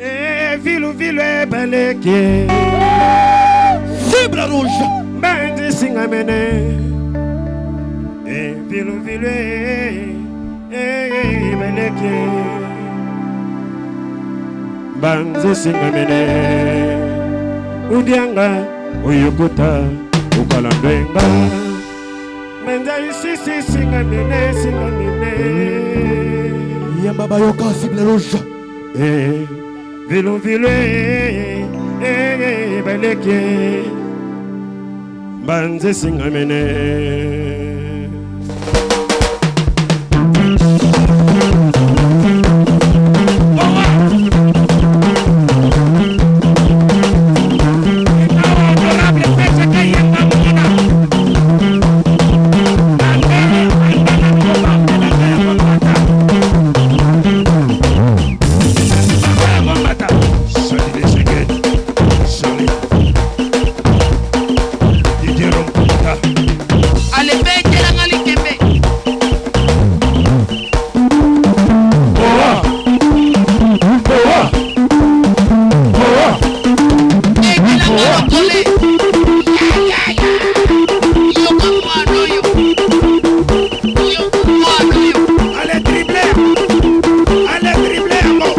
Eh, vilu vilu ebeleke Fibre rouge. Mbanzi singamene. Eh, vilu vilu eh, eh, ebeleke Mbanzi singamene. Udianga uyukuta ukalandwenga. Menza isisi singamene singamene. Yamba bayoka fibre rouge. Eh, vilu vilu eh, eh, eh, baleke Mbanzi singamene. Alebetelanga likembe. Ekelanga lokole. Yoka mwana oyo. Yoka mwana oyo. Allez dribbler. Allez dribbler bon.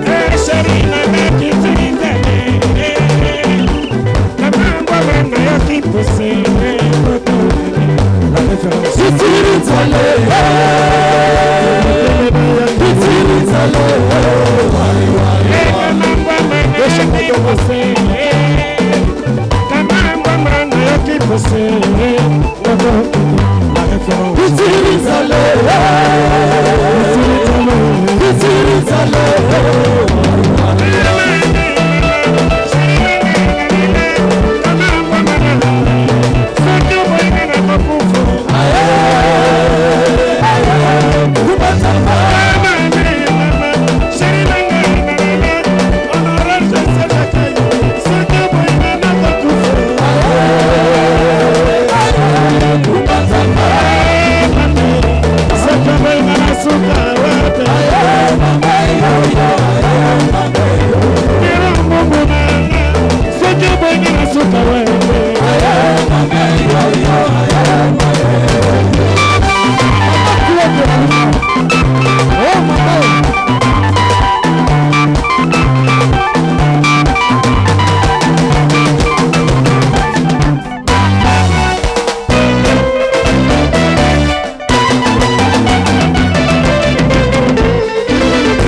Eh, chérie, nana, kitizane. Kamangwa mwana yo kipuse, eh, La référence. Kamangwa mwana yo kipuse, eh. Kamangwa mwana yo kipuse, eh, La référence.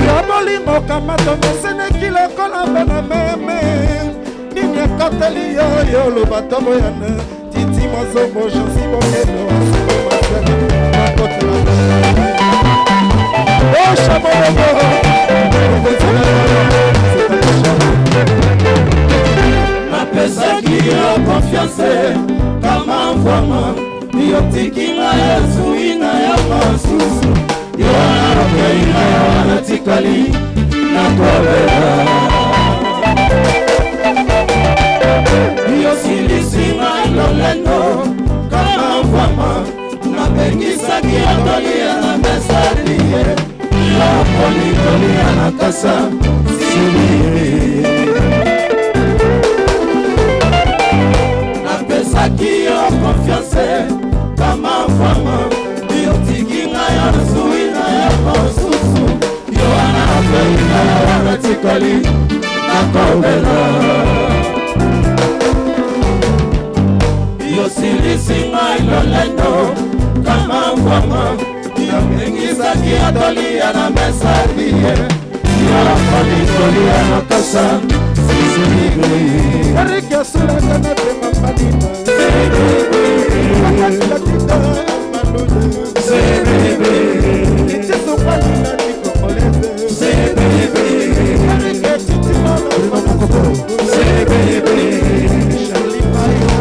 Ya bolingo kamata meseneki lokola bana meme. Nini ekoteli yo yo oloba toboyana. Titi mozombo jansi bokendo asiko masele makotela. Oshabolongo. Napesaki yo confiance kama mvwama, yotiki ngai ezwi na ya masusu. Yo wana okei na yo wana tikali nakobela. Yosilisi ngai lolendo kama mvwama, nabengisaki yo tolia na mesa lie, yokoli tolia na kasa sili. Napesaki yo confiance kama mvwama, yotiki ngai azwi na ya mosusu. Yo wana okei na yo wana tikali nakobela. Yosilisi ngai lolendo kama mvwama, nabengisaki yo tolia na mesa lie, yokoli tolia na kasa sisilibe. Erike asulaka na pe mamalina akasilatita malude titisokwalina nikongoleze. Erike titimana Charlie Maiwa.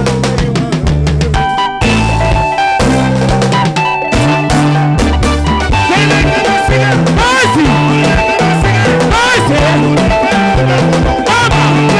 Mama!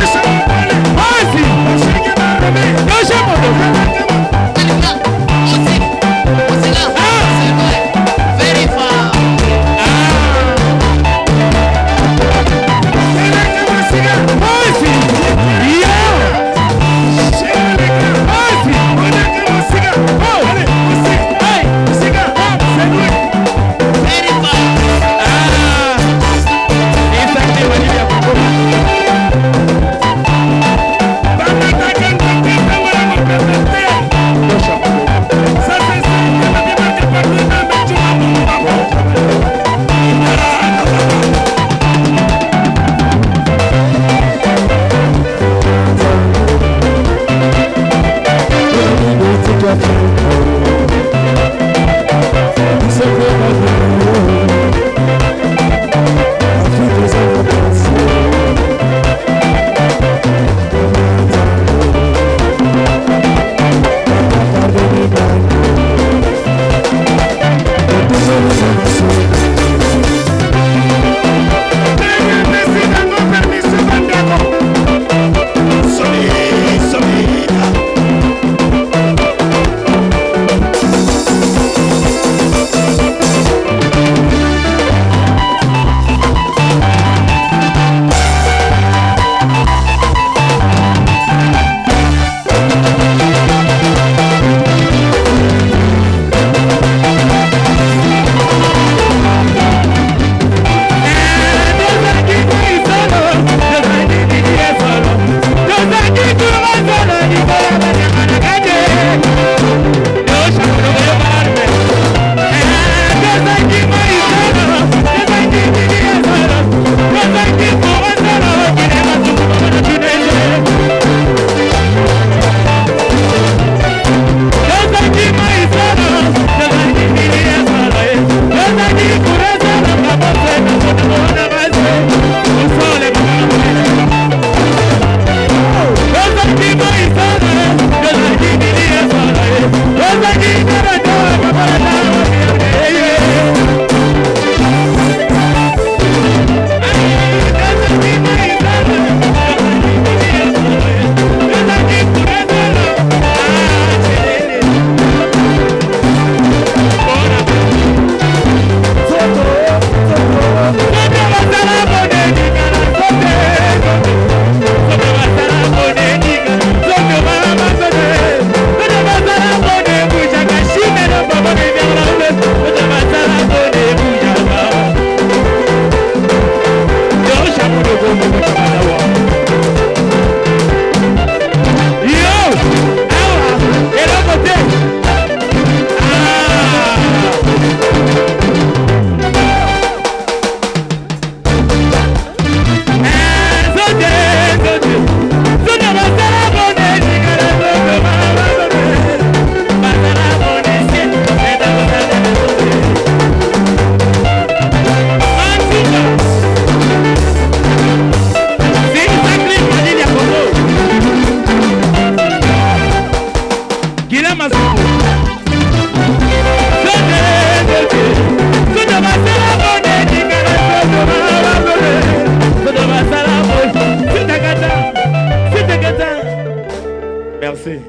Merci.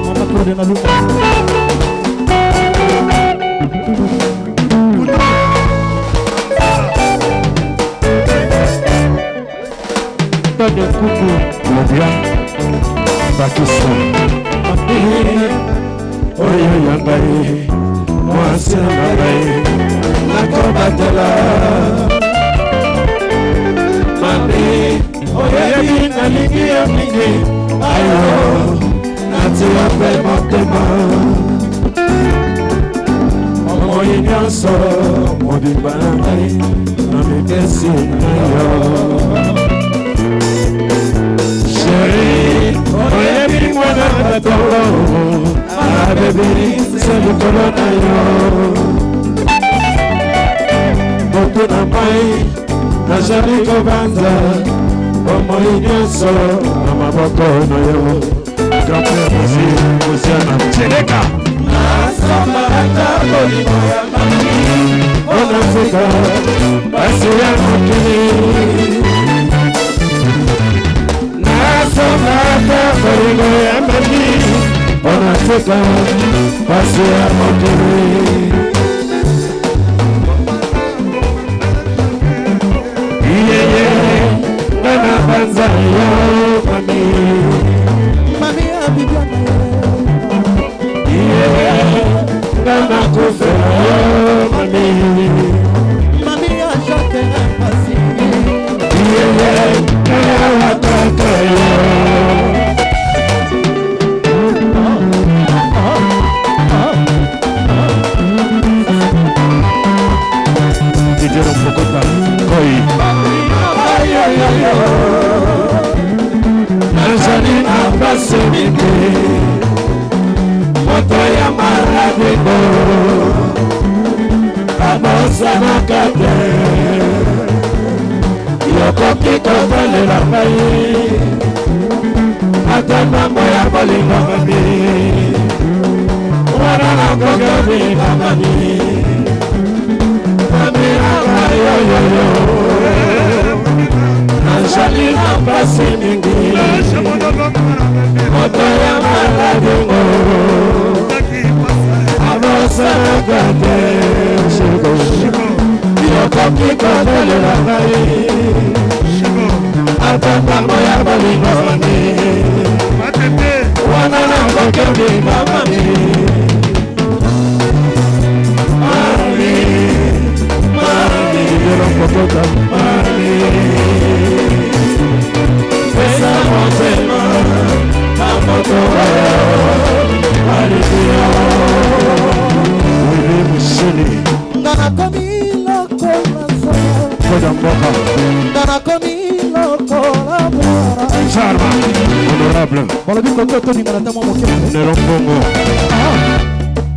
Mama Claude na Luma. Tony Kuku. Claudia Bakisa. Oyo ya ngai mwasi na ngai nakobatela mami oyebi nalingi yo mingi ayo natia mpe motema bomoi nyonso mobimba na ngai namipesi na yo sheri oyebi mwana bato abebi se likolo na yo moto na mai nazali kobanza bomoi nyonso na maboko na yo grand-père Mosi Mosiana Tcheleka nasomba ata bolingo ya mami mpona sika basi ya mokili nasomba ata bolingo ya mami mpona sika basi ya mokili iyeye nga na banza yo mami Mami ya Bibiana. iyeye nga nakufela yo mami Mami ya Jacques Mpasi. iyeye nga wataka yo. Didier Mpokota Koi nazali na mpasi mingi moto ya maladingo abosanaka te yokoki kotalela ngai ata ndambo ya bolingo mami wana nakoki obika mami mami nanga yoyoyo nazali na mpasi mingi moto ya maladingo abosanaka te yokoki kotalela ngai ata ntango ya bolingo mami wana nakoki obika mami mami mami mami pesa motema na moto oyo alingi yo. Willy Musuni Nga nakomi lokola zoba. Koda Mboka Nga nakomi lokola mwana. Charma Honorable Balobi koto toningana ata mwa moke. Nero Mbongo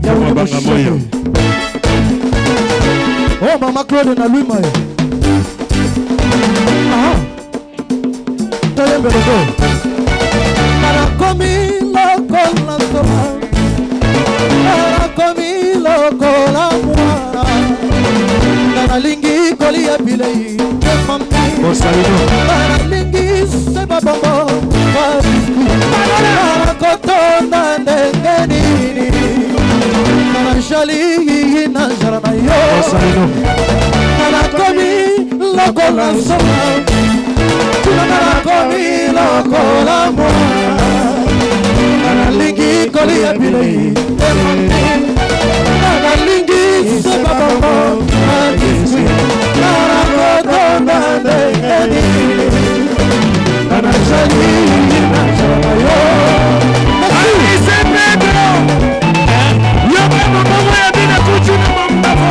Ya Willy Mabanga Moyo. Moshebe. Oh mama Claude na Luma. Ah. Toyembe logo. Nga nakomi lokola zoba. Nga nakomi lokola mwana. Nga nalingi kolia bilei te mami. Bosalino Nga nalingi se babongo babiskuit. Nga nakotonda ndenge nini. Nga najali na nzala na yo. Bosalino Nga nakomi lokola zoba. Tuna nga nakomi lokola mwana. Nga nalingi kolia bilei te mami. Nga nalingi se babongo babiskuit. Nga nakotonda ndenge nini. Nga najali na nzala na yo. Alice Pedro Yoka mongongo ya bina kuchu na mambavu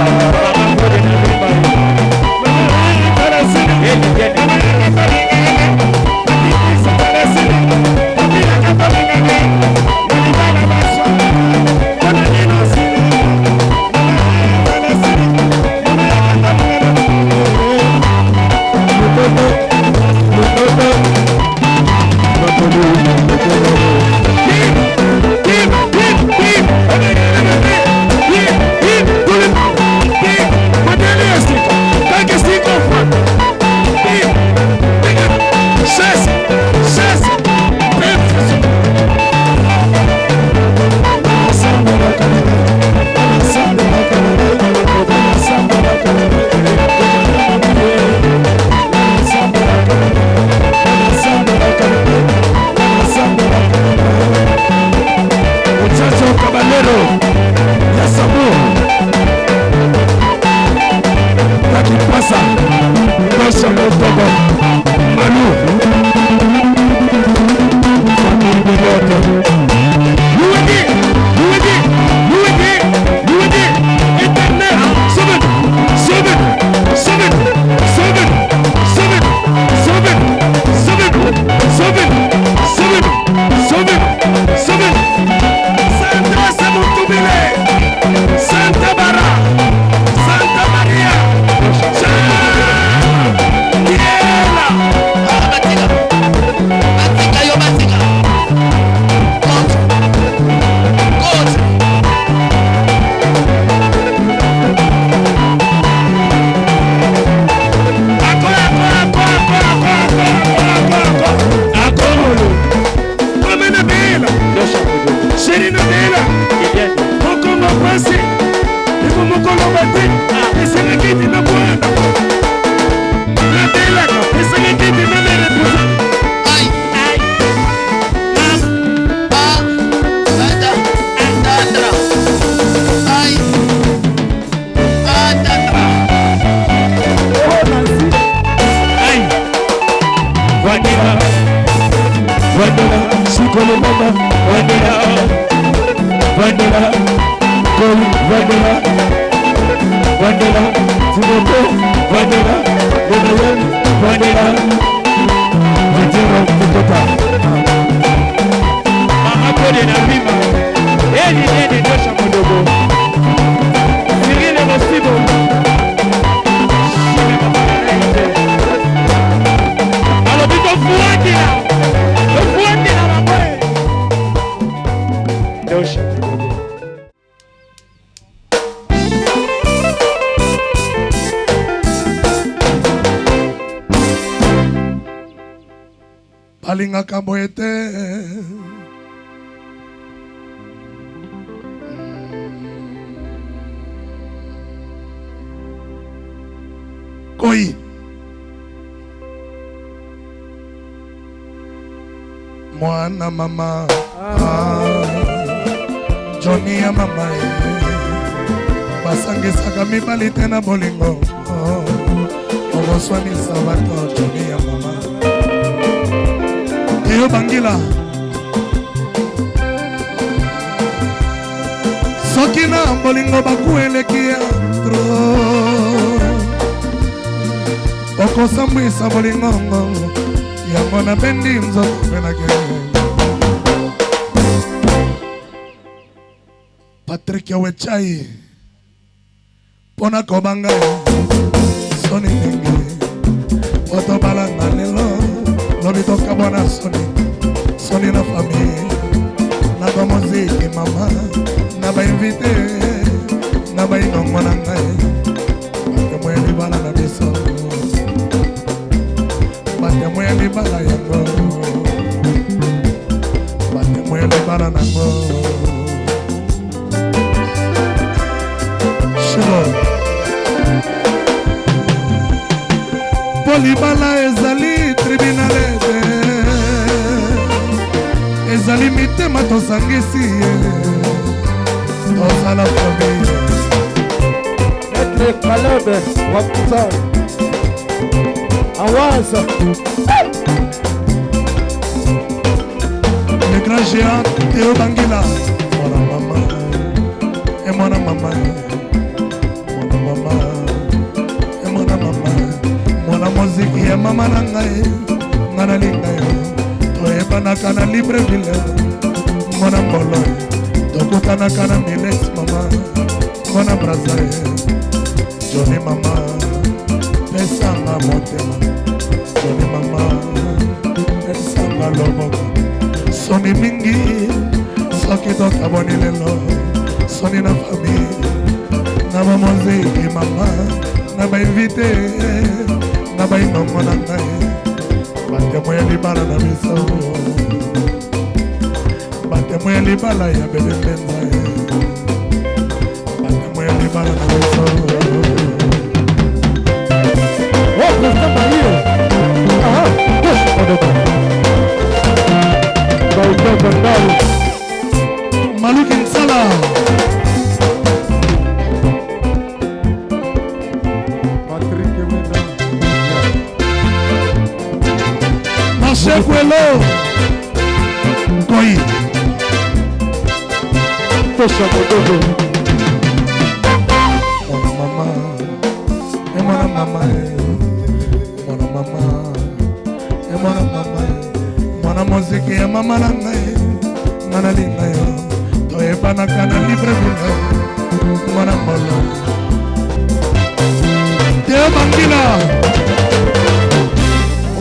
Vandela, Sikolo Mama, Vandela, Vandela, Koli, Vandela, Vandela, Timoto, Vandela, Lenayan, Vandela, Vitero, Mutota. Mama Kode na Bima, Eli Nene Dosha Modogo, Cyril Rosibo, Shime Mama Alobi tofuatela, tofuatela bango. Dosha Modogo. Balingaka boye te. Koi mwana mama, ah, Joni ya mama ye, basangisaka mibali te na bolingo, oh, okoswanisa bato. Joni ya mama, Teo Bangila, soki na bolingo baku eleki ya trop, okosambwisa bolingongo yango. Nabendi nzoto mpe nake Patrik Wechai mpo na kobanga soni mingi, po tobalanga lelo, lobi tokabwana. Soni, soni na famille, na bamoziki mama, na bainvité, na bainongo na ngai, batémoin ya libala na biso, batémoin ya libala yango, batémoin ya libala nango. Shiro mpo libala ezali tribunal te, ezali mitema tosangisi ye, tozala famille. Maître Caleb Wakuta. Awaza. Le grand géant Théo Bangila, mwana mama e, mwana mama, mwana mama e, mwana mama, mwana moziki ya mama na ngai, nga nalinga yo. Toyebanaka na Libreville, mwana mbolo, tokutanaka na Miles mama, mwana Braza, Joni mama, pesanga motema. Joni mama, pesanga loboko. Soni mingi soki tokaboni lelo, soni na famille, na bamoziki mama, na bainvité, na bainongo na ngai, batémoin ya libala na biso, batémoin ya libala ya bebe mpenza, batémoin ya libala na biso. Oh, président Marie. Ah, gauche, Odoko. Baïka Bandal. Maluki Nsala. Patrick Wenda. Marché Kwelo Nkoi. Tosha Modogo. Mwana mama e, mwana mama e, mwana mama e, mwana mama e, mwana moziki ya mama na ngai, nga nalinga yo. Toyebanaka na Libreville, mwana mbolo, Teo Bangila.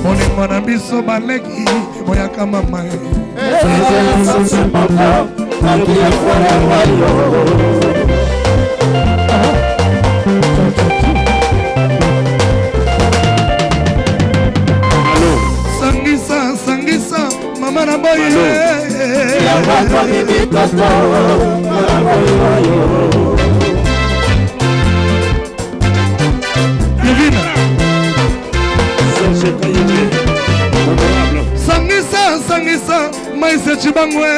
Bolingo na biso baleki eboyaka mama e. Sangisa, sangisa mama na boye. Kevin. Serge Kayembe, honorable. Sangisa, sangisa maise Cibangwe.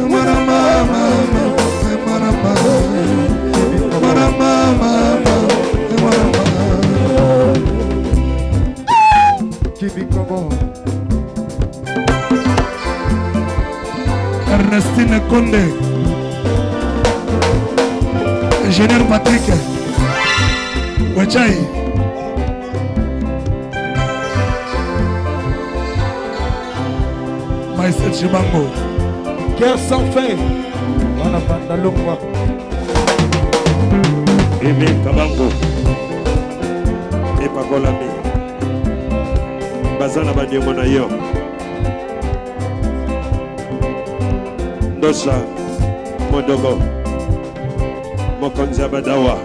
Mwana mama, mwana mama, mwana mama, mwana mama. Kibikobo. Ernestine Konde, Ingénieur Patrick Wachai. Maïsel Chibango. Guerre sans fin. Wana banda longwa. Aimé Kabango epakolami baza na baniongo na yo ndosa modogo mokonzi ya badawa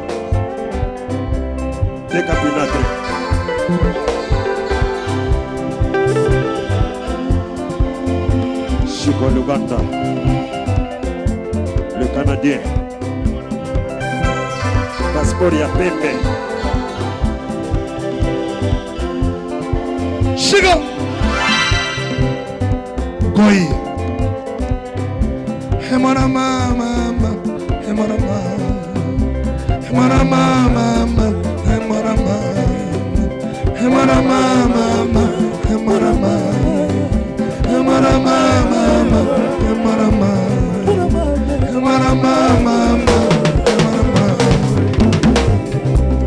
teka pinatre Chico Luganda le canadien passeport ya pembe Chico Goy. Hey, mwana mama, hey, mwana mama, hey, mwana mama, hey, mwana mama, hey, mwana mama, hey, mwana mama, hey, mwana mama, hey, mwana mama, hey, mwana mama, hey, mwana mama.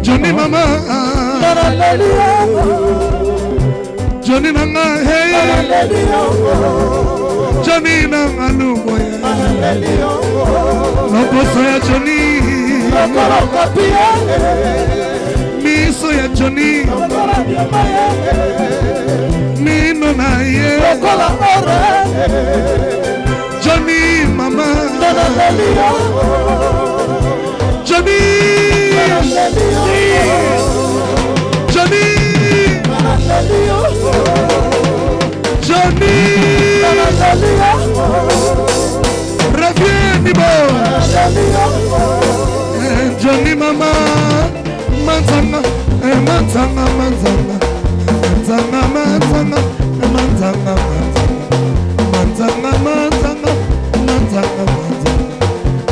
Johnny mama, Johnny nanga, hey, Johnny nanga luboye. Loposo ya Johnny, miso ya Johnny, mino na ye. Johnny mama, Johnny, Johnny, Johnny, reviens Nibo. Eh, Johnny mama, manzanga, eh, manzanga, manzanga, manzanga, manzanga, eh, manzanga, manzanga, manzanga, manzanga, manzanga,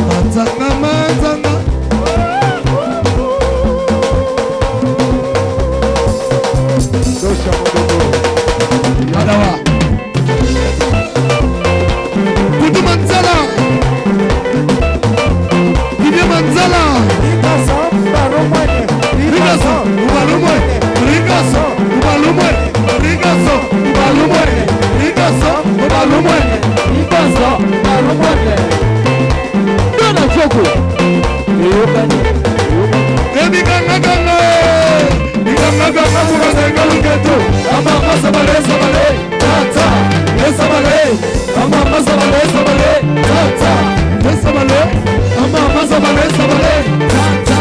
manzanga, manzanga. Dosha Modogo. Adawa. Kutu Manzala. Didier Manzala. Rigaso, Baromwene. Rigaso, Ubalumwe. Rigaso, Ubalumwe. Rigaso, Ubalumwe. Rigaso, Ubalumwe. Rigaso, Baromwene. Dona Joko. Eyokani. Ebikangakanga. Bikangakanga mukazenga luketu. Amama sabale sabale. Tata. Esabale. Amama sabale sabale. Tata. Esabale. Amama sabale sabale. Tata.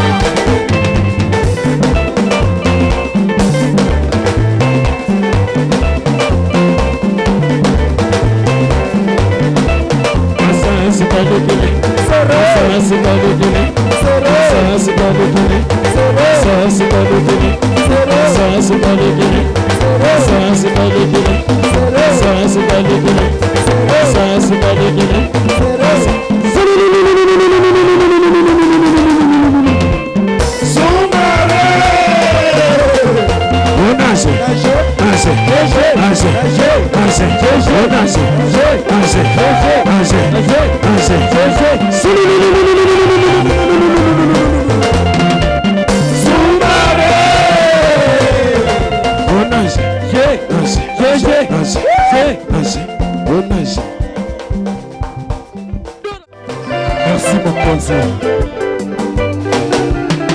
Merci mokonzi.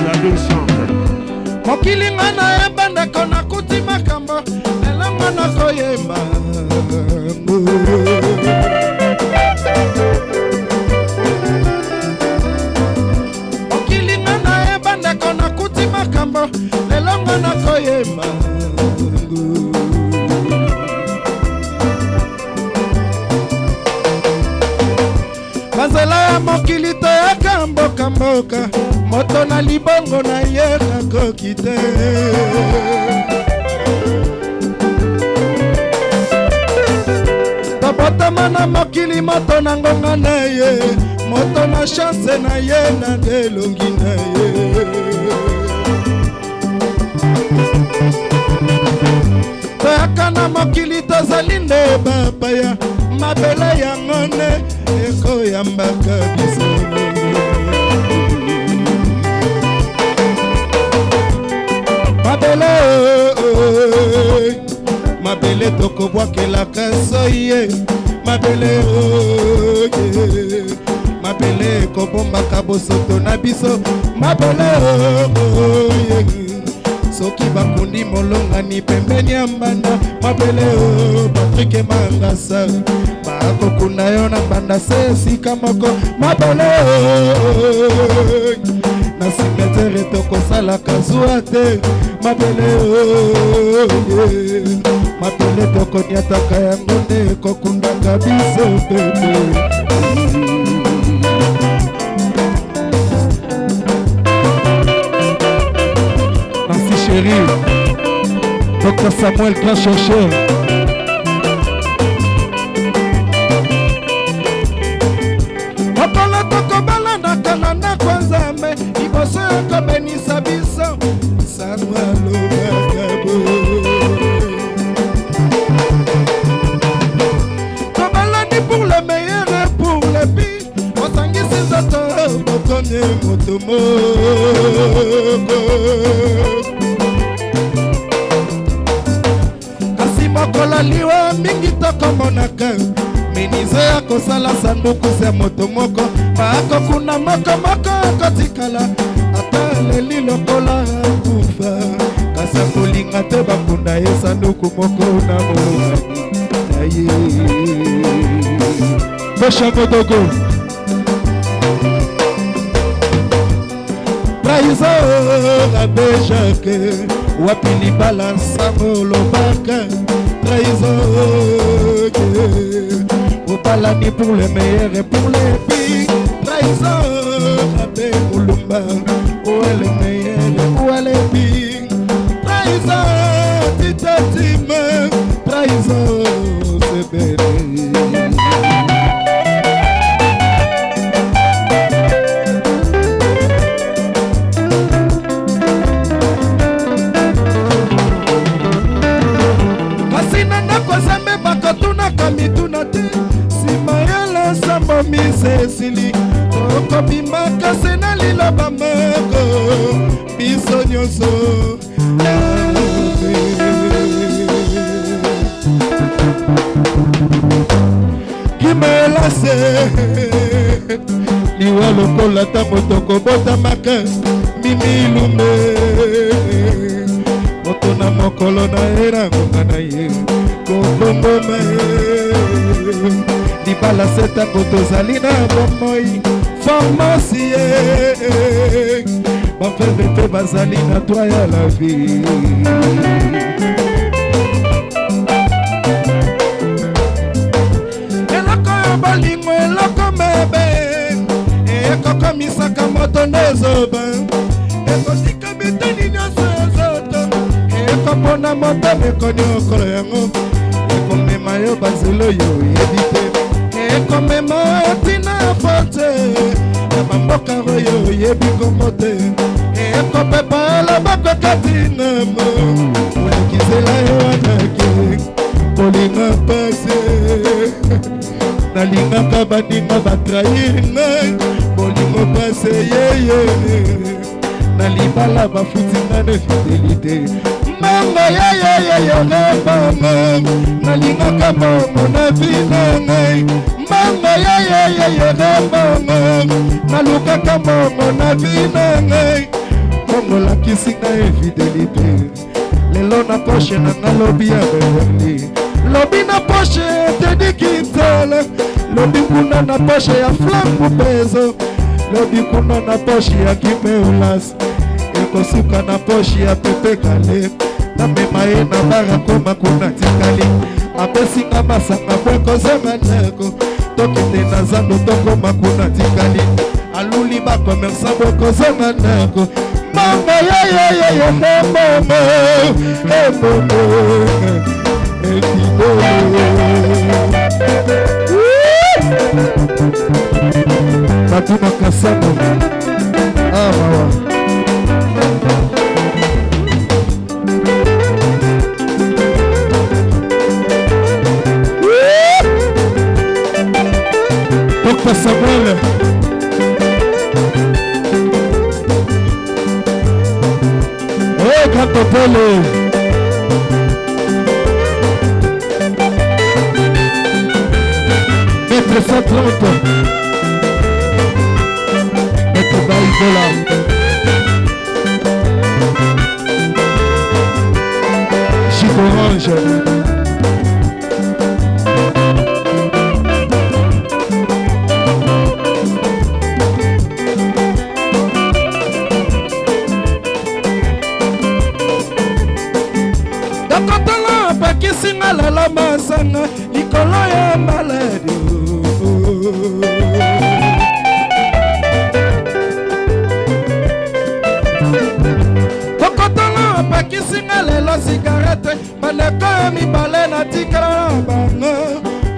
David chante Mokili nga nayeba ndeko nakuti makambo elongo nakoyemba. Mokili nga nayeba ndeko nakuti makambo elongo nakoyemba. Banzela ya mokili toyaka mbokamboka moto na libongo na ye nakoki te. Abotama na mokili moto na ngonga na ye, moto na chance na ye na elongi na ye. Toyaka na mokili tozali nde bapaya, mabele yango nde ekoyambaka biso. Mabele, mabele tokobwakelaka soi ye, mabele oye, mabele ekobombaka bosoto na biso, mabele oye. Soki bakundi molongani pembeni ya mbanda, mabele o Patrick Mangasa, bakokunda yo na mbanda se esika moko, mabele o. Na cimetière tokosalaka zuwa te, mabele oye, mabele tokoniataka yango nde ekokundaka biso bebe. Merci chérie. Dr Samuel, grand chercheur. Mokolo tokobalanaka na ndako ya Nzambe, liboso ya kobenisa biso, sango alobaka boye. Tobalani pour le meilleur et pour le pire, osangisi nzoto bokomi moto moko. Kasi mokolo liwa mingi tokomonaka minizo ya kosala sanduku ya moto moko, bakokuna moko moko kotikala ata leli lokola akufa, kasi akolinga te bakunda ye sanduku moko na molongani na ye. Tosha Modogo. Trahison abejake wapi libala nsango olobaka, trahison obalani pour le meilleur et pour le pire, trahison abe mulumba, où est le meilleur où est le pire, trahison titatime, trahison sebele. Kasi na ndako Nzambe bakotunaka mituna te, nsima ya losambo mise esili, tokobima kasi na liloba moko biso nyonso. Kimelase liwa lokola ntango tokobotamaka, mimi lumbe moto na mokolo na ye na ngonga na ye kokomboma ye. Libala se ntango tozali na bomoi, pharmacie ye bafeve mpe bazali na droit ya la vie. Eloko ya bolingo eloko mabe ekokomisaka moto nde ezoba, ekotika biteni nyonso ya nzoto, ekopona moto mekoniokolo yango, ekomema yo banzela oyo oyebi te, ekomema ntina forte ya bamboka oyo oyebi kombo te, ekopepa loboko kati na mo olekizela yo wanaki kolinga pasi. Nalingaka baninga batrahir ngai, bolingo pasi yeye, na libala bafuti nga na fidelité, mbongo yeyeyeye mbongo, nalingaka mbongo na vie na ngai, mbongo yeyeyeye mbongo, nalukaka mbongo na vie na ngai, mbongo lakisi ngai infidélité. Lelo na poche na nga lobi ya Beverly, lobi na poche Teddy Kinzala, lobi kuna na poche ya Flambu Pezo, lobi kuna na poche ya Kimeulas, ekosuka na poche ya Pepe Kale. Namema ye na bara koma kuna tikali, apesi nga masanga po ekozonga ndako, tokende na zando tokoma kuna tikali, aluli bakomersa po ekozonga ndako. Mbongo yeyeyeye mbongo embongo efidele. Dr Samuel. Hey, Grand Hôtel. Maître 130. Maître Baïbola. Chic Orange. Dokotolo apekisi nga lelo masanga likolo ya maladi. Dokotolo apekisi nga lelo sigarete. Bandeko ya mibale natikala na bango,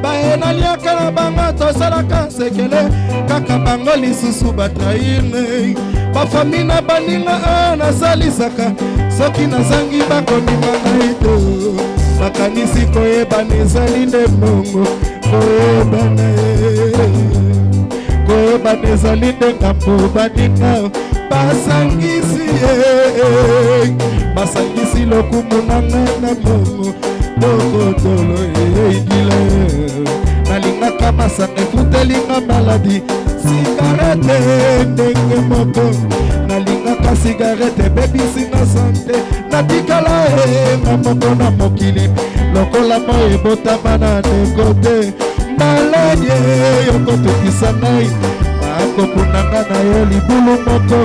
baye naliaka na bango, tosalaka sekele kaka bango lisusu batrahir ngai. Bafami na baninga nasalisaka, soki nazangi bakondima ngai te. Nakanisi koyebana ezali nde mbongo, koyebana koyebana ezali nde ngambo. Baninga basangisi ye, basangisi lokumu na ngai na mbongo. Dokotolo eyidile, nalingaka masanga efutelinga maladi. Sigarete ndenge moko nalingaka sigarete ebebisinga sante. Natikala enga moko na mokili lokola moi ebotama na ndeko te. Maladi yokotukisa ngai, bakokunanga na yo libulu moko.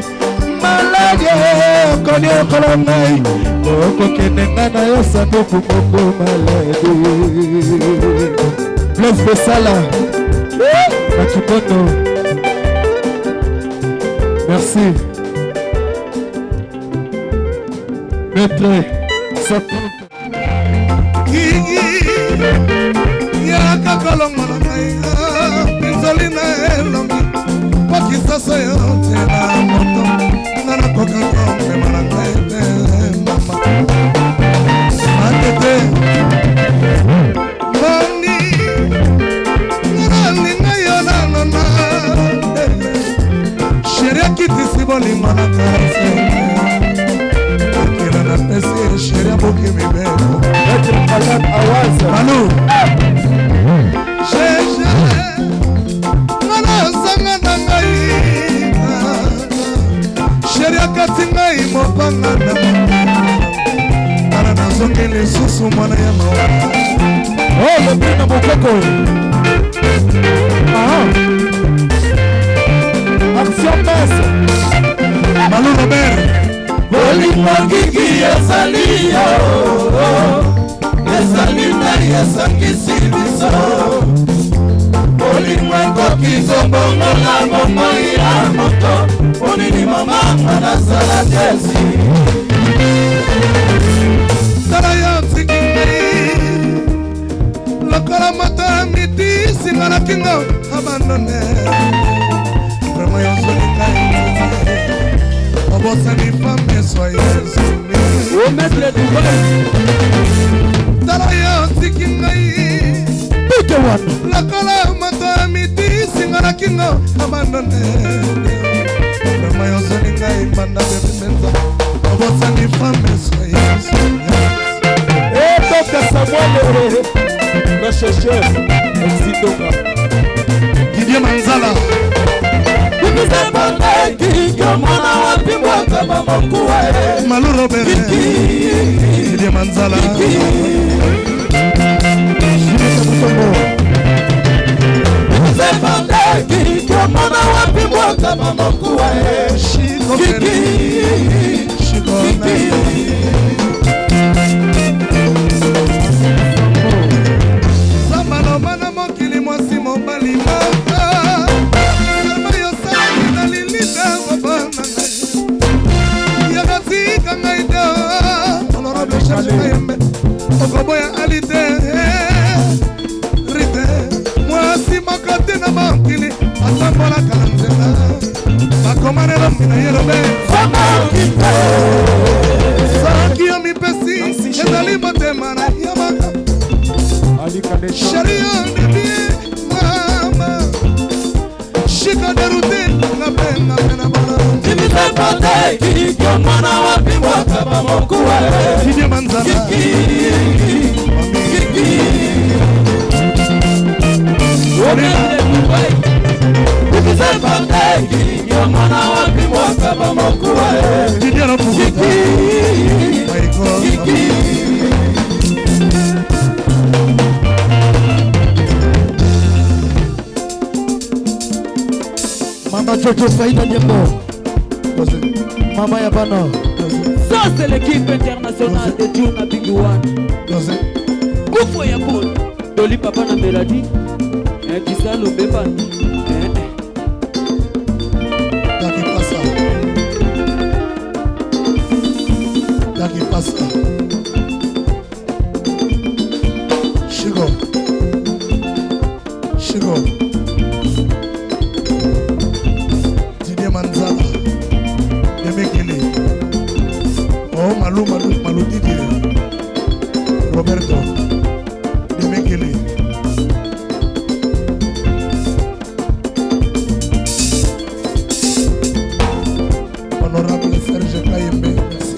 Maladi okoniokola ngai, okokende nga na yo sanduku moko. Maladi Blaise Bessala na Kibondo. Merci. Maître 130. Kingi yaka kolongola ngai mpinzoli na elongi, po kisasa yo te na moto nga nakoka komema na ngai te. Mama matete moni, nga nalinga yo nano na chéri, akitisi bolingo na kasi akila napesi chéri abuki mibeko. Maître Malak Awaz. Manu Jeje, nga nazanga na ngai, chéri akati ngai mopanga na tala, nazongi lisusu mwana ya mawa. Oh, le prix na Mokoko. Ah. Action Messe. Malu Robert. Bolingo kiki ezali yo, ezali nai esangisi biso. Bolingo ekoki kobongola bomoi ya moto. Ponini mamanga nazala tesi? Tala yo tiki ngai lokola moto ya miti, singa na kingo abandone. Vraiment yozoli ngai, obosani femme eswa yezumi. Au maître Dubai. Tala yo tiki ngai Pike wana. lokola moto ya miti, singa na kingo abandone. Vraiment yozoli ngai mbanda bebi mpenza, obosani femme eswa yezumi. Eh, Dr Samuel. Le chercheur. Exidonga. Didier Manzala. Kiki omona wapi mwakama mokuwa? Malu Robert, Didier Manzala. Jules Musongo. Kiki omona wapi mwakama mokuwa? Chico. Kiki. Chico. Kiki. Zamba na mokili, mwasi mobali moko selma yosalaki na lilita mobana ngai, yaka tika ngai te. Honorable Charge Mayembe, okoboya ali te rite. Mwasi moko te na mokili atambolaka na nzela bakoma na elongi na ye lobe. Mwana wapi mwaka bamokuwa Didier Manzana Mwana wapi mwaka bamokuwa Didier Rapukuta Michael Mama Jojo Saïda Diembo Mama ya bana. Ça, c'est l'équipe internationale de Juna Big One. Kufo ya Bone. Doli papa na Melody. Eh, Kisalo Beba. Eh, Daki Passa. Daki Passa. Chico. Chico. Didier Manzala. Demekele. Oh, Malou, Malou, Malou Didier. Roberto. Demekele. Honorable Serge Kayembe, merci.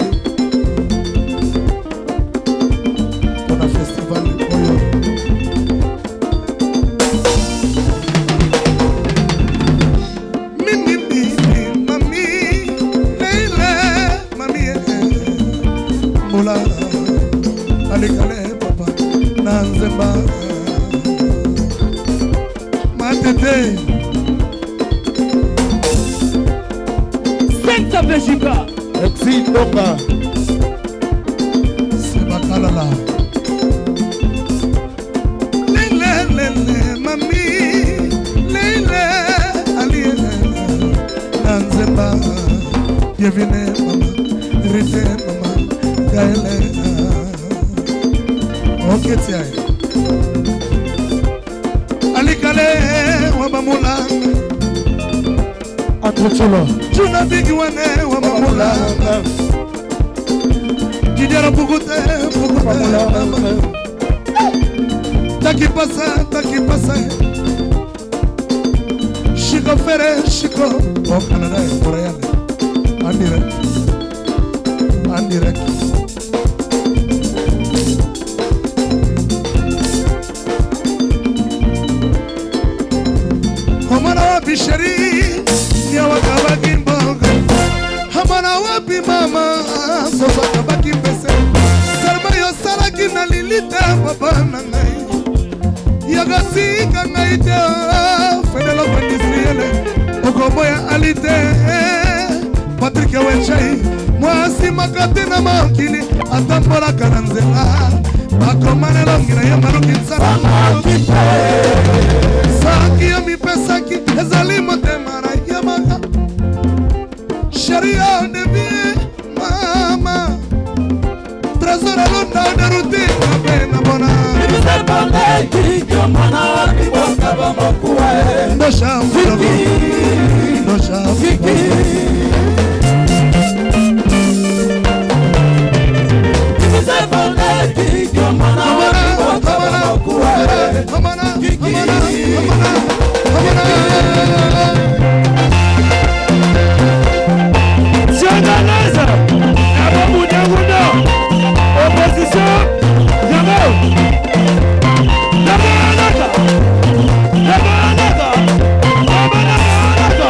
Pour le festival Oyo. Mimi, mimi, mami, leile, mami, eh, Moula, alikale papa, na nzemba. Matete. Senta Belgica. Exi Ndonga. Sebakalala. Lele, lele, mami, lele, ali, na nzemba. Bienvenue, mama, Rite, mama, Gaëlle. Ok, tiens. Alikale, wabamulanga. Andre Cholo. Juna Big One, wabamulanga. Didier Pukute, Pukute, Taki pasa, taki pasa. Chico Ferre, Chico. Oh, Canada, Montréal. En direct. En direct. Omwana wapi sheri nyawakabaki mboga omwana wapi mama soso akabaki mpese salma yosalaki na lilita papa na ngai yokotika ngai te fedeloko industriele okoboya ali te Patrik Wechai mwasi makati na mokili atambolaka na nzela bakoma na elongi na ye maluki nsala soki yo mipesaki ezali motema na ye maka sheri yo devie mama trésor alonda deruti mabe na bona ndosha ndosha Journaliste, Ababoudaouda, opposition, Yango. Yamanaka, Yamanaka, Yamanaka,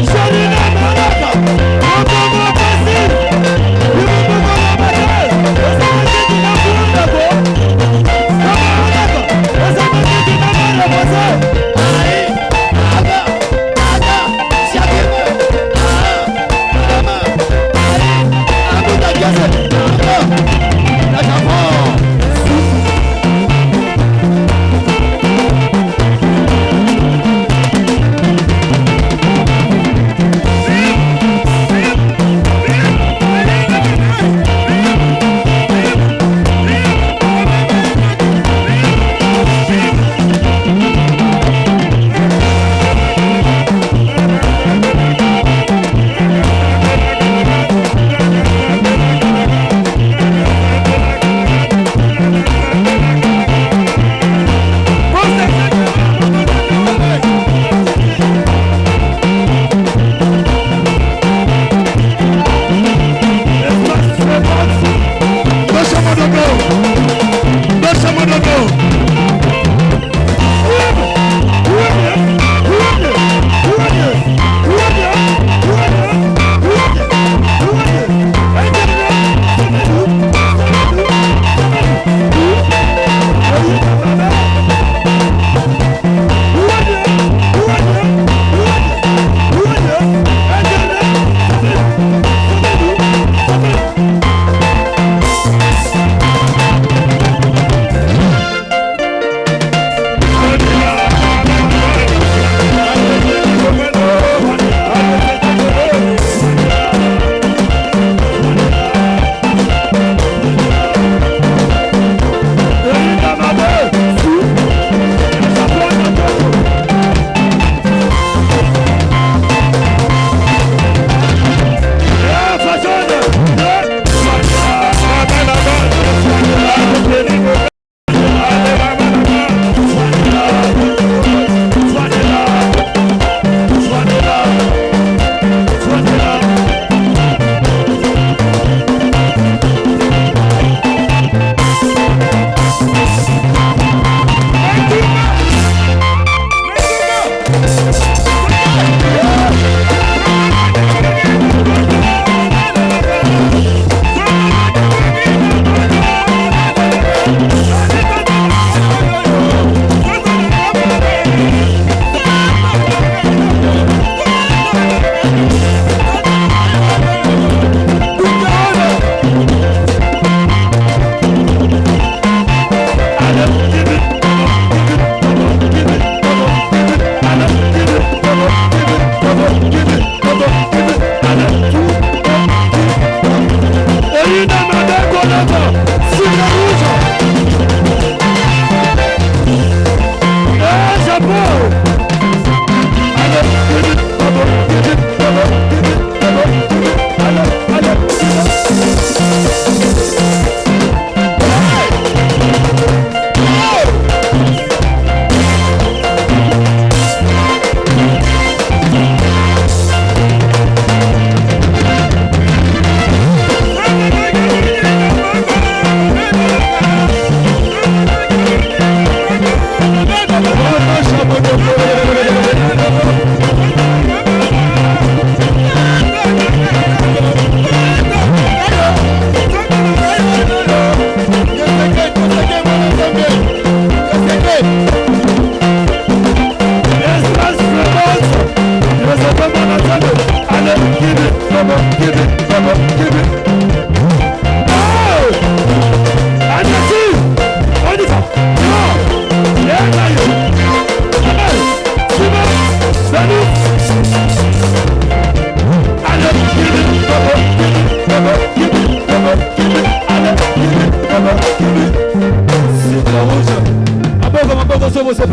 Shalina Manaka.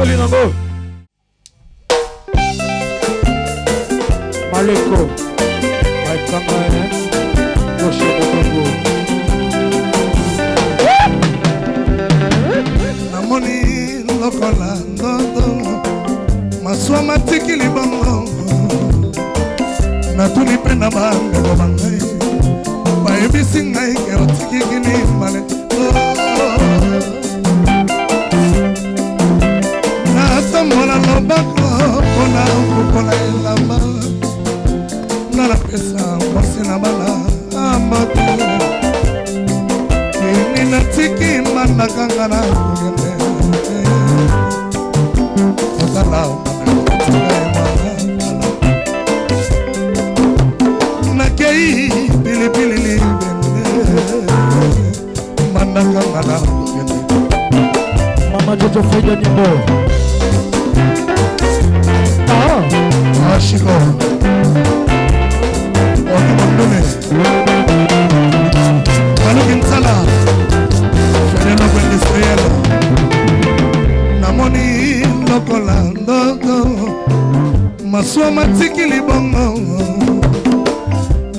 Tosepeli nango. Maleko. Maikanga Goshe Mokongo. Namoni lokola ndoto masuwa matiki libongo, natuni mpe na bandeko ba ngai, bayebisi ngai ke otiki kini male. Natombola loboko mpona kokola elamba, nga napesa mwasi na bana mbote. Kini natiki mandakanga na kokende kotala nakei pilipili libende mandakanga na kokende. Mama Jojo Faida Nyimbo. Ah, Ashiko Oki Mondone Baluki Nsala Fenelo Industriel. Namoni lokola ndoto masuwa matiki libongo,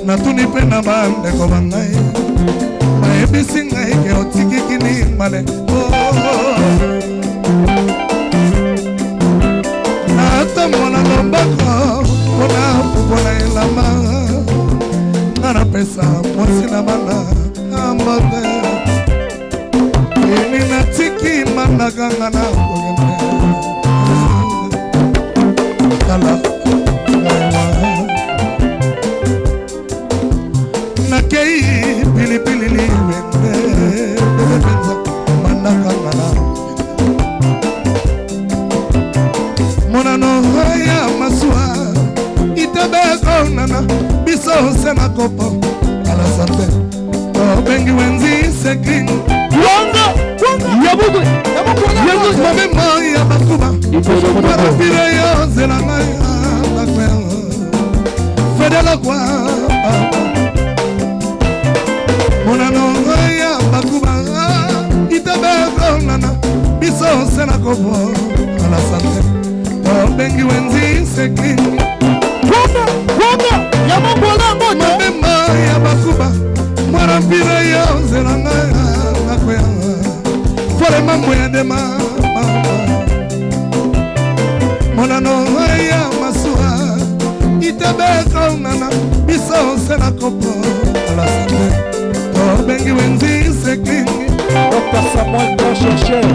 natuni mpe na bandeko ba ngai, bayebisi ngai ke otiki kini male. Natombola loboko mpona pupola elamba, nga napesa mwasi na bana mbote. Ini natiki mandakanga na kokende tala ngaiwa nakei pilipili libende bebe mpenza mandakanga na monano ya masuwa itebekonana biso se na kopo ala sante tobengi wenzi seking. Wanga Yabugwe Yabugwe. Mobembo ya bakuba marapire yo nzela ngai nakwe fedelokwa monano ya bakuba itebekonana biso se na kopo ala sante tobengi wenzi seking. Wanga Wanga Yabugwe Ngoto. Mobembo ya bakuba mwana mpire yo nzela ngai nakwe fole mambo ya ndema monano ya masuwa itebekonana biso se na kopo ala sante tobengi wenzi sekingi. Dr Samuel grand chercheur.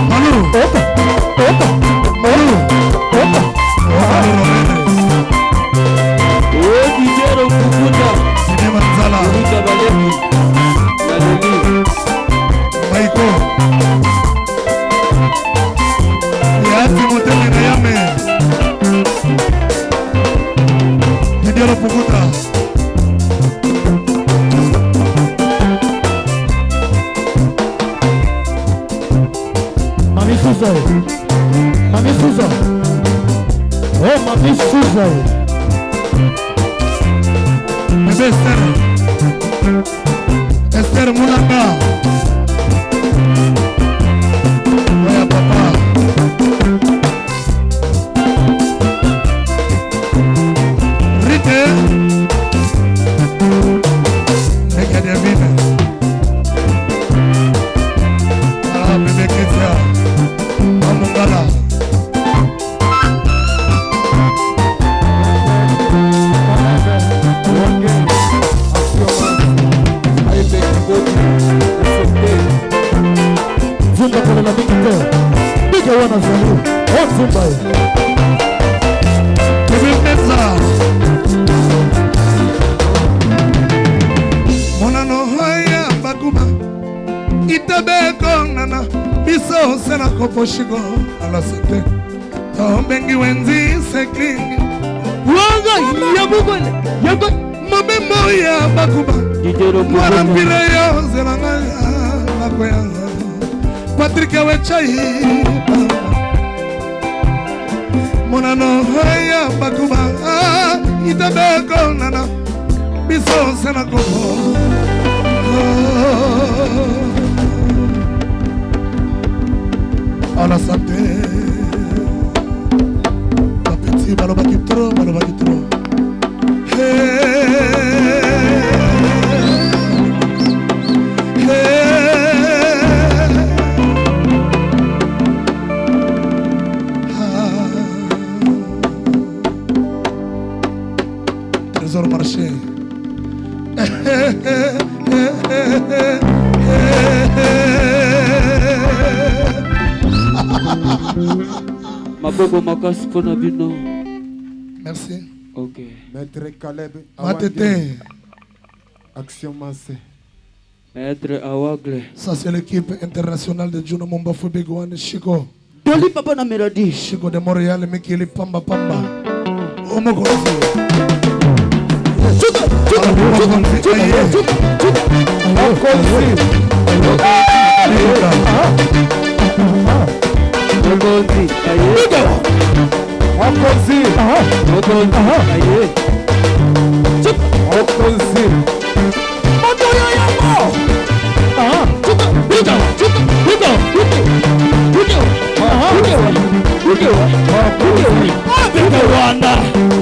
Malu Opa, opa, Malu opa. Malu Romenes. Oh Didier Okukuta. Sinema Nzala. Kukuta Baleki. Naleli. Maiko ya Timothée na Yame Didier Pukuta. Mami Suza. Mami Suza. Oh, Mami Suza. Bébé Esther Esther Moulanga oya papa Rite Neka Devine. Ah, bébé Ketia Mamungala. Nzumba kolela mingi te. Bige wana zali. Oh, Nzumba. Bébé Meza monano ya bakuba itebekonana biso se na koposhiko alasete tobengi wenzi seklingi. Wanga Yabugwe Yabugwe. Mobembo ya bakuba Didier mwana Okukuta. mpire yo nzela ngai nakoya. Patrik Wechai monano ya bakuba itabeko nana biso se na kongo. À la santé bapeti balobaki trop, balobaki trop. Hey, hey. Ah. Trésor marché. Maboko makasi mpona bino. Merci. Ok. Maître Caleb Matete. Action Massé. Maître Awagle. Ça c'est l'équipe internationale de Juno Mombafu Big One Chico. Doli papa na mélodie. Chico de Montréal Mikili Pamba Pamba. Omokonzi. Mokonzi aye. Mokonzi. Mokonzi aye. Mokonzi. Moto ya yango.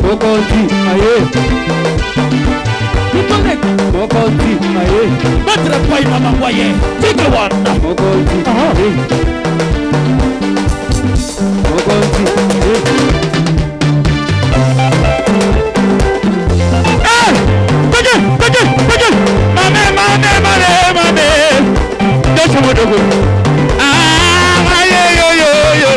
Mokonzi aye. Mokonzi aye. Maître Pai Mama Waye, Tika Wanda. Mokonzi aye. Mokonzi aye. Peke, peke, peke. Mame, mame, mame, mame. Dosho modogo. Ah, aye, yo, yo, yo.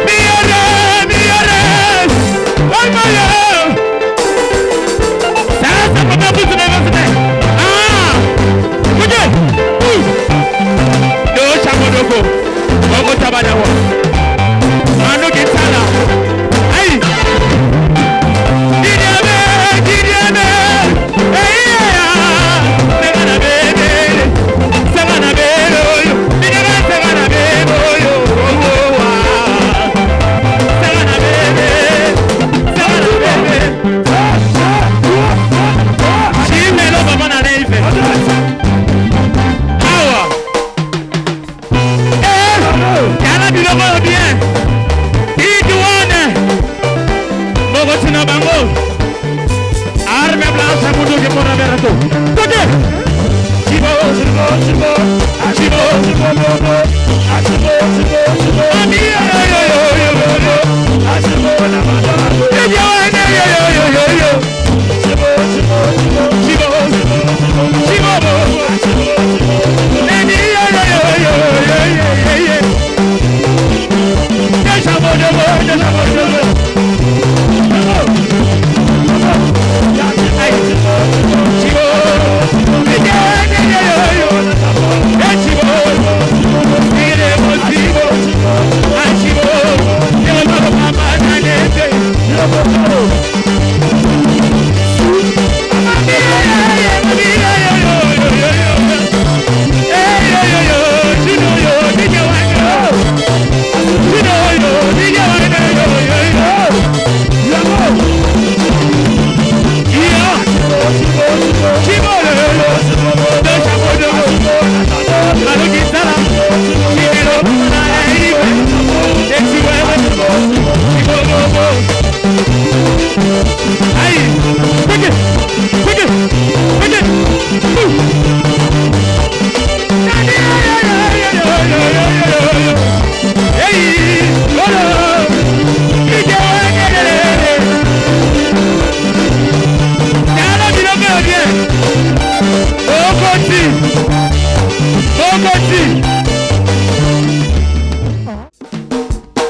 Miyore, miyore. Ay, mayo. Sasa, papa, pusu, ne, pusu, ne. Ah. Peke. Dosho modogo. Bongo tabadawa. Manu kitala. Ay. Didiame, didiame. Hey, yeah. Sengana bebe. Sengana bebe, yo. Didiame, sengana bebe, yo. Oh, oh, ah. Sengana bebe. Sengana bebe. Chimelo baba na neife. Awa. Eh, yana biloko yo bien. Idiwane. Moko tina bango. Arme blanche munduki mpona berato. Toke. Chibo, chibo, chibo. Chibo, chibo, chibo. Chibo, chibo, chibo. Ami yo yo yo yo yo yo. Chibo na mano. Idiwane yo yo yo yo yo. Chibo, chibo, chibo. Chibo, chibo, chibo. Neni yo yo yo yo yo yo yo. Deja modogo, deja modogo.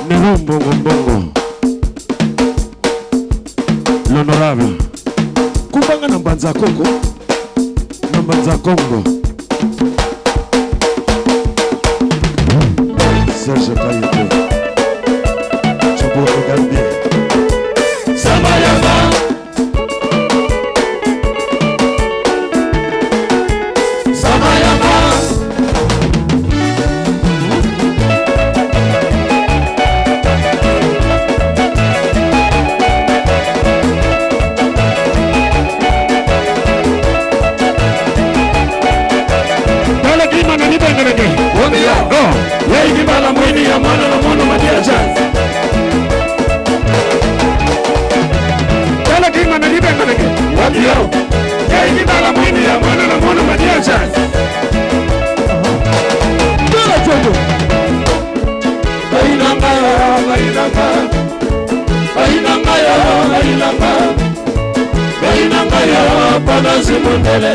Nero Mbongo Mbongo, l'honorable Kubanga na Mbanza Kongo, na Mbanza Kongo. Serge Kayoko, Chobo regarde bien. Samayama. nazwi mondele.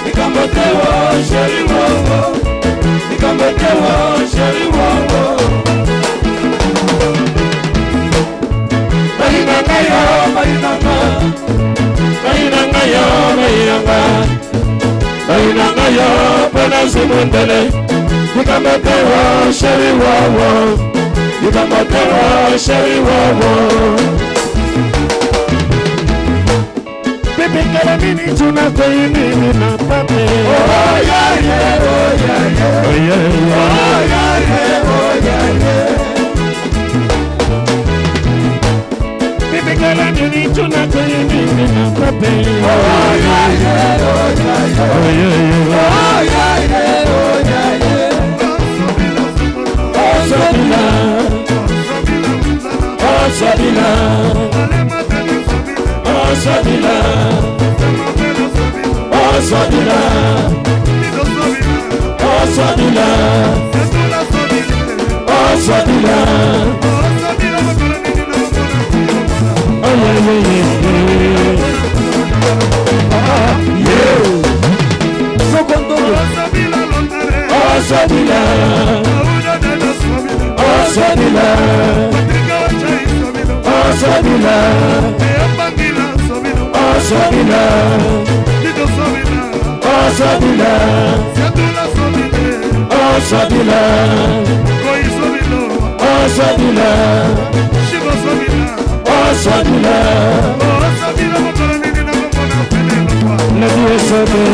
Likambo te wo sheri wowo, likambo te wo sheri wowo. Bayinanga yo, bayinanga, bayinanga yo, bayinanga, bayinanga yo mpo nazwi mondele. Likambo te wo sheri wowo, likambo te wo sheri wowo. Bébé Kalamini, tu n'as pas aimé ma pape. Oh yeah yeah, oh yeah yeah, Oh yeah, yeah. oh yeah yeah, oh yeah yeah. Bébé Kalamini, tu n'as pas aimé ma pape. Oh yeah yeah, oh yeah yeah, Oh yeah, yeah. oh yeah yeah, oh yeah yeah. Oh Sabina, oh Sabina, oh Sabina, oh Sabina, oh Sabina, oh Sabina. Oh yeah, yeah, yeah, yeah. Sokondolo. Oh Sabina, oh Sabina, oh Sabina, oh Sabina, oh Sabina, oh Sabina, oh Sabina, oh Sabina. La vie est sauvée.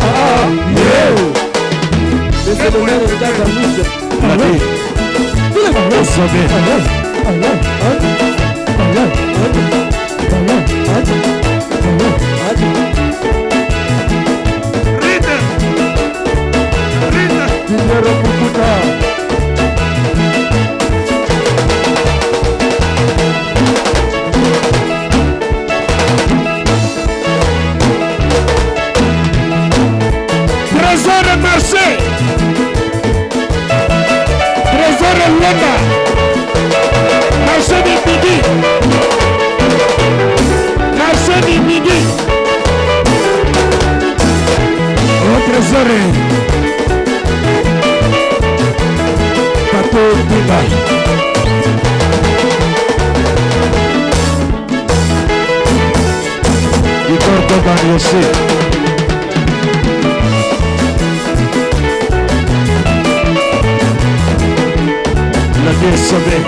Ah, yeah. Monsieur le maire Jacques Amouche. La vie est sauvée. Dinero Pukuta. Trésor de marché. Trésor de Lomba. Marché du midi. Marché du midi. Oh, trésor. Bateau Biba. Igor Doban aussi. La vie est sauvée.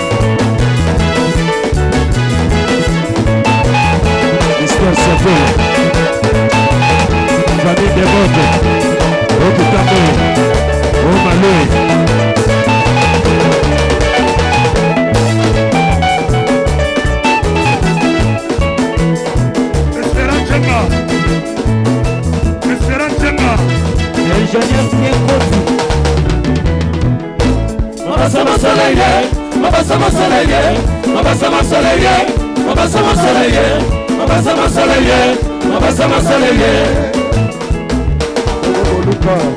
L'histoire sauvée. Famille dévote. Au Kitambe. Au Malé. Ingénieur Pierre Koti. Mabasa masoleye, mabasa masoleye, mabasa masoleye, mabasa masoleye, mabasa masoleye, mabasa masoleye.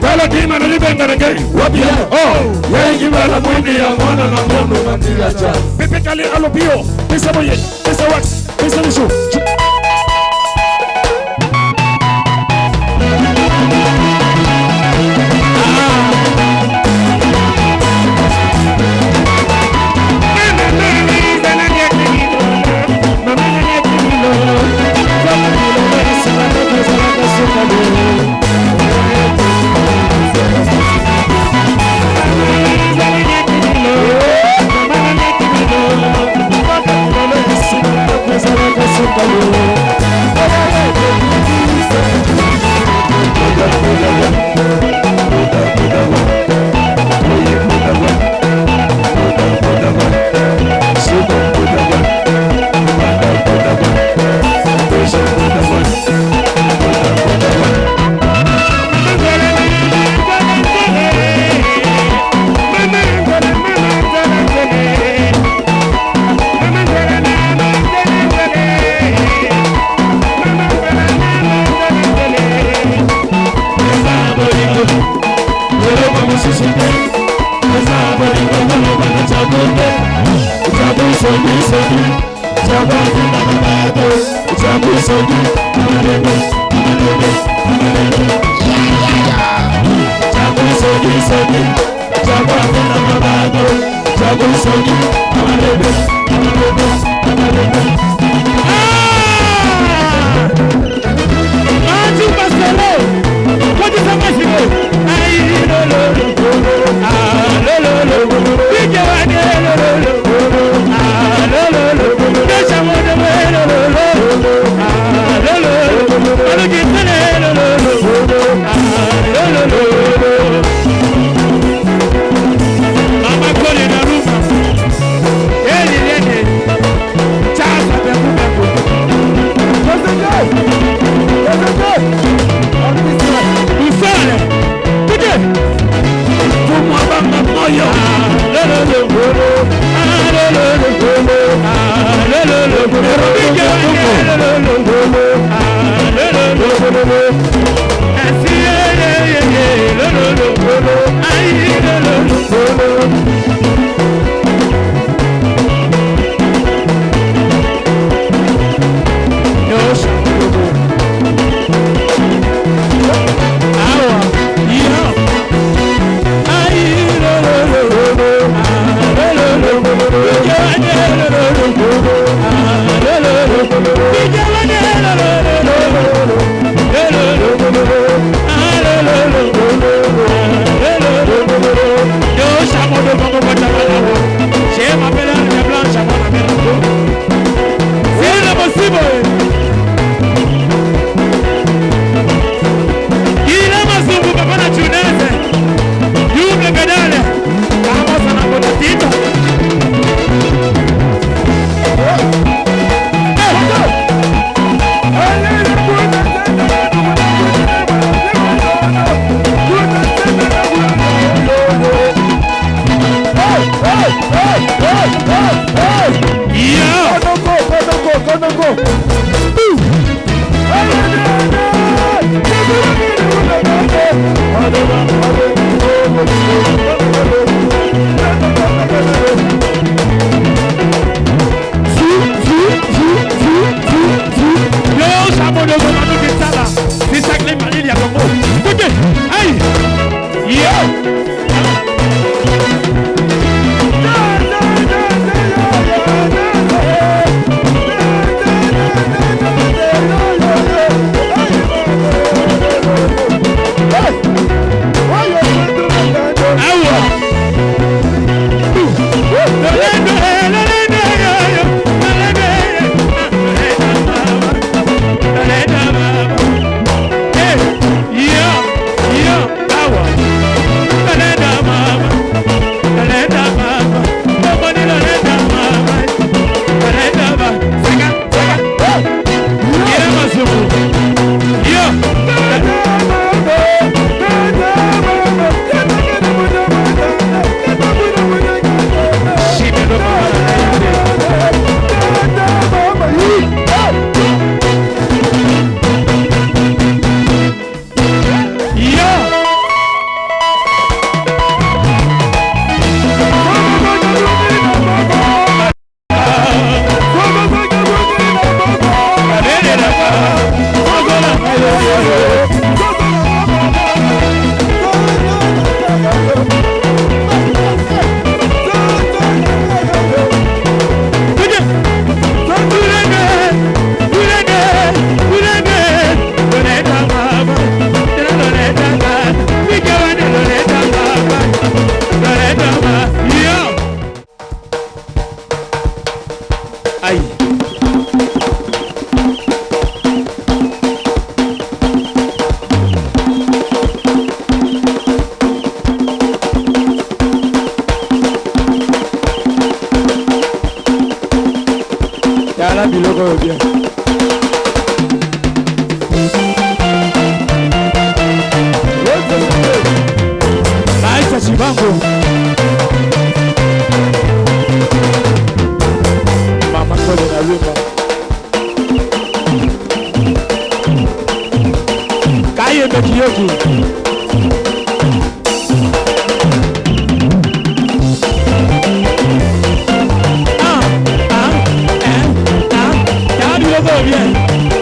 Bala dima na libenga na ngai. Wabia, Oh. yengi bala mwindi ya mwana na mono mandila cha. Pepe Kale alobio. Pesa boye. Pesa wax. Pesa miso. Tala biloko oyo bien. Maisha Chibango. Mama Kole na Luma. Kayembe Kiyoki. Ah, ah, eh, ah. Tala biloko oyo bien.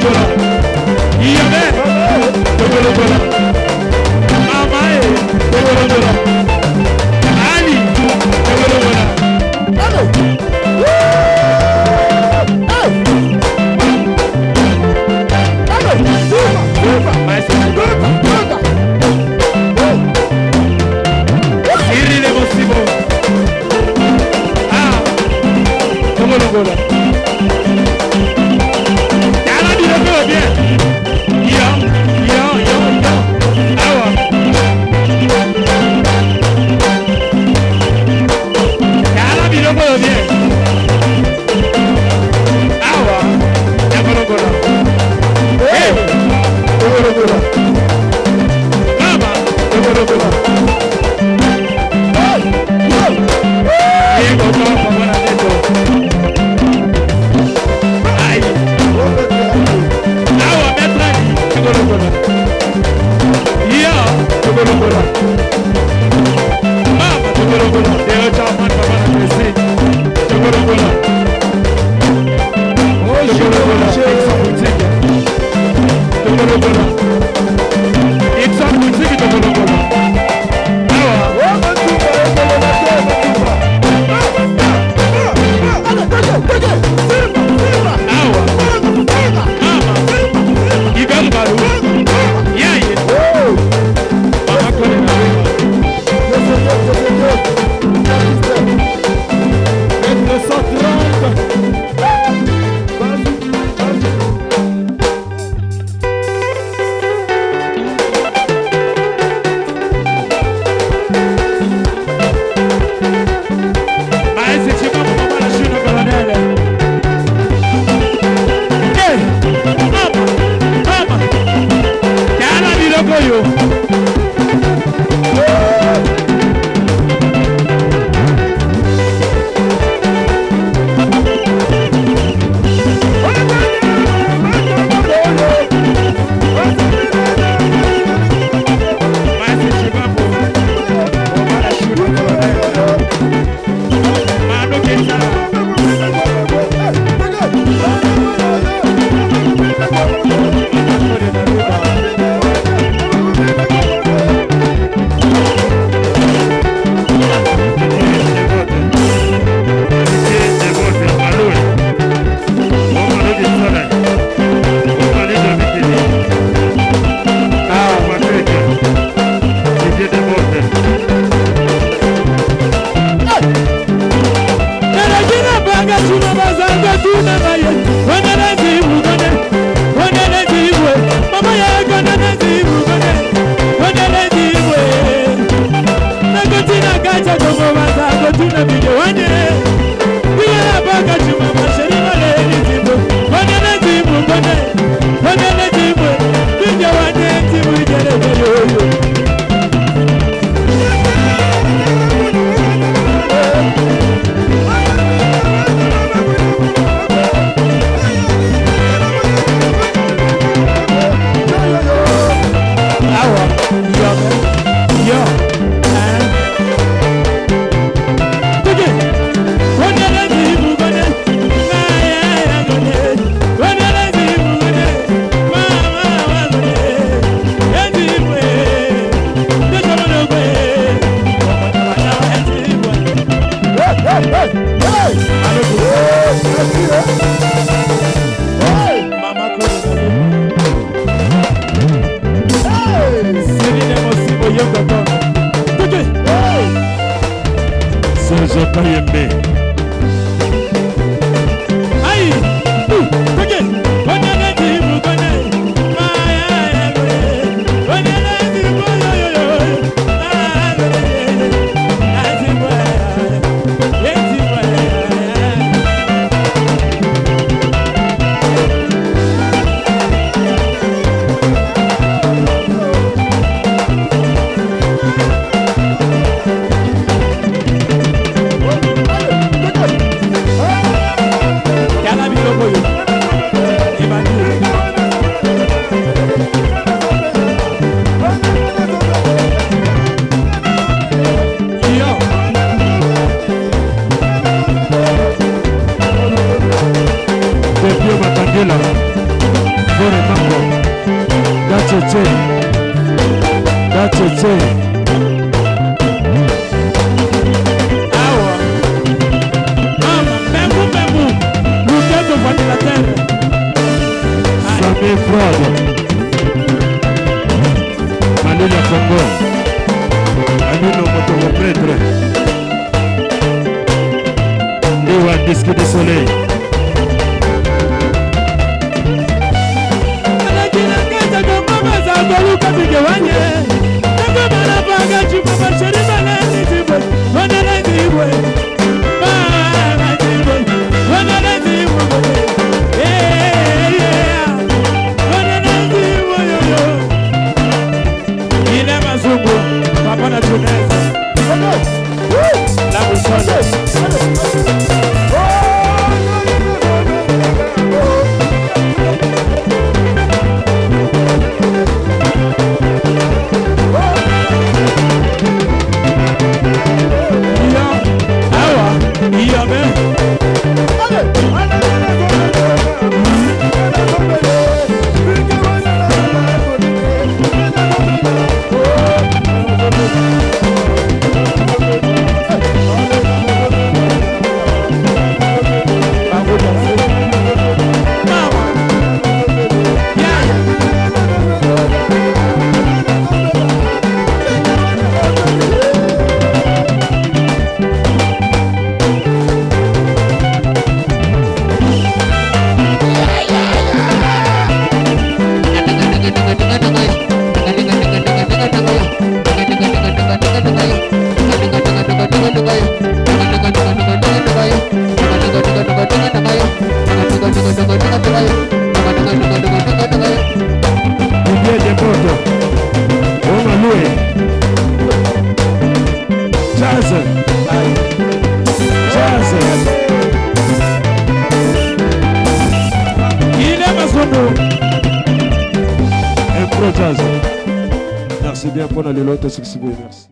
Tokolokola. Iyabe. Tokolokola. Mama e. Tokolokola. Ali. Tokolokola. Cyril Mosibo. Ah. Tokolokola. Tala biloko bien. Yo, yo, yo, yo. Awa. Tala biloko bien. Awa. Tokolokola. Hey. Tokolokola. Mama. Tokolokola. Yego papa mwana neto. Aïe. Awa maître Ali. Tokolokola. Yo. Tokolokola. Mama tokolokola. Deo chaman papa na Messi. Tokolokola. Tokolokola. Dixon Boutique. Tokolokola. Dixon Boutique tokolokola. Awa. Awa. Mama. Ibel Balou. Yaye. Mama Kole na Wema. Maese Chibambo mama na Shuna Colonel. Eh, mama, mama. Tala biloko yo. Maese Chibambo mama na Shuna Colonel. Mano Kesa. Nalakina banga tuna bazanga tuna baye. Wanana zibugone, wanana zibwe. Mama ya wanana zibugone, wanana zibwe. Nakotina kacha kongo bazango tuna bige wane. Biyala banga tuna masheri maleli zibwe. Wanana zibugone, wanana zibwe. Bige wane zibwe jere jere oyo. Awa, yo, yo, hein. Toge, wanana zibugone, maya ya gone. Wanana zibugone, mama wa gone. Ezibwe, ndejamanogwe, mama wa ezibwe. Mama Kole. Céline Mosibo Yoko. Toge. Serge Kayembe. Aïe! Ouh! Toge! Wanana zibugone, maya ya gone. Wanana zibugone, yo, yo, yo. Ah, gone. Azibwe, ezibwe. Tala biloko yo. Ebandi. Yo. Depuis Matangela. Trésor Emango. Dacheche. Dacheche. Awa. Mama, mbembu mbembu. Luketo ventilateur. Sami Fraud. Malili ya Congo. Amino Motongo prêtre. Ndiwa disque du soleil. Papa na Tunez. La boussole. Iyo, awa, iyo me. Mama. Yeah. Didier Depoto. Oma Loué. Jazz. Jazz. Ile Masundu. Impro Jazz. Merci bien pour le lot succès. Merci.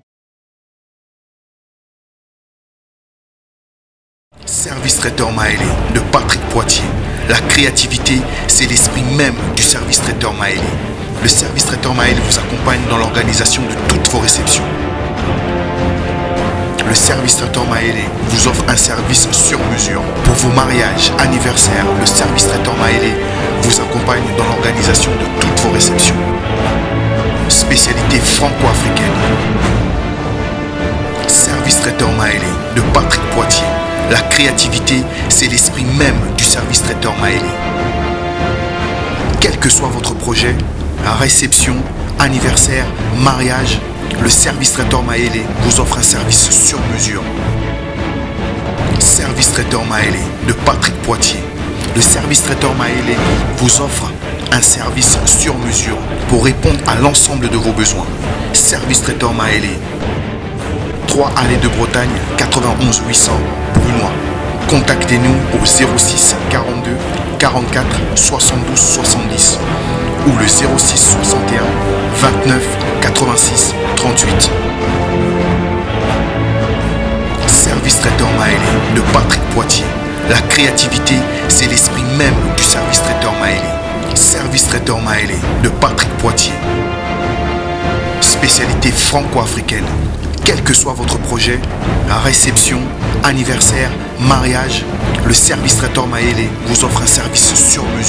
Service traiteur Maélé de Patrick Poitier. La créativité, c'est l'esprit même du service traiteur Maélé. Le service traiteur Maélé vous accompagne dans l'organisation de toutes vos réceptions. Le service traiteur Maélé vous offre un service sur mesure. Pour vos mariages, anniversaires, le service traiteur Maélé vous accompagne dans l'organisation de toutes vos réceptions. Spécialité franco-africaine. Service traiteur Maélé de Patrick Poitier. La créativité, c'est l'esprit même du service traiteur Maélé. Quel que soit votre projet, réception, anniversaire, mariage, le service traiteur Maélé vous offre un service sur mesure. Service traiteur Maélé de Patrick Poitier. Le service traiteur Maélé vous offre un service sur mesure pour répondre à l'ensemble de vos besoins. Service traiteur Maélé, 3 allées de Bretagne, 91 800 Brunoy. Contactez-nous au 06 42 44 72 70 ou le 06 61 29 86 38. Service traiteur Maélé de Patrick Poitier. La créativité, c'est l'esprit même du service traiteur Maélé. Service traiteur Maélé de Patrick Poitier. Spécialité franco-africaine. Quel que soit votre projet, réception, anniversaire, mariage, le service traiteur Maélé vous offre un service sur mesure.